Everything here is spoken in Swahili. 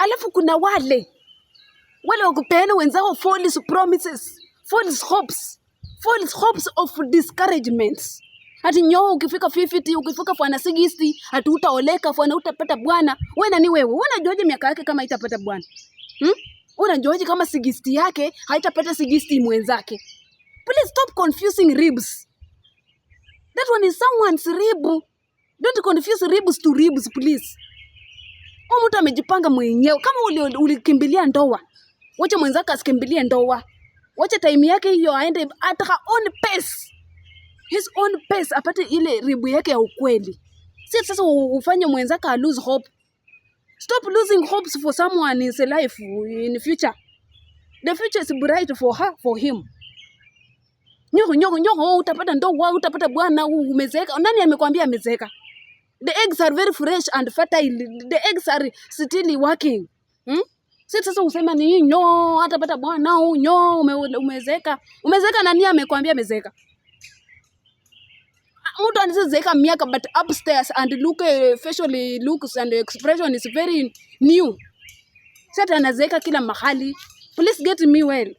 Alafu kuna wale wakupeana wenzao false promises, false hopes, false hopes of discouragements. Ati nyoo ukifika 50, ukifika fwana 60, ati utaoleka fwana utapata bwana. Wewe nani wewe? Wewe unajuaje miaka yake kama itapata bwana? Hmm? Unajuaje kama 60 yake haitapata 60 mwenzake? Please stop confusing ribs. That one is someone's rib. Don't confuse ribs to ribs, please. Huyu mtu amejipanga mwenyewe. Kama ulikimbilia ndoa, wacha mwenzako asikimbilie ndoa. Wacha time yake hiyo aende at her own pace. His own pace apate ile rib yake ya ukweli. Si sasa ufanye mwenzako a lose hope. Stop losing hopes for someone in life in future. The future is bright for her, for him. Nyoko nyoko nyoko, utapata ndoa, utapata bwana, umezeeka. Nani amekwambia amezeeka? The eggs are very fresh and fertile. The eggs are still working. Si sasa usema ni nyo hatapata bwana, nyo umezeeka. Umezeeka, nani amekwambia amezeeka? Mtu anazeeka miaka, but upstairs and look, facially looks and expression is very new. Sasa anazeeka kila mahali. Please get me well.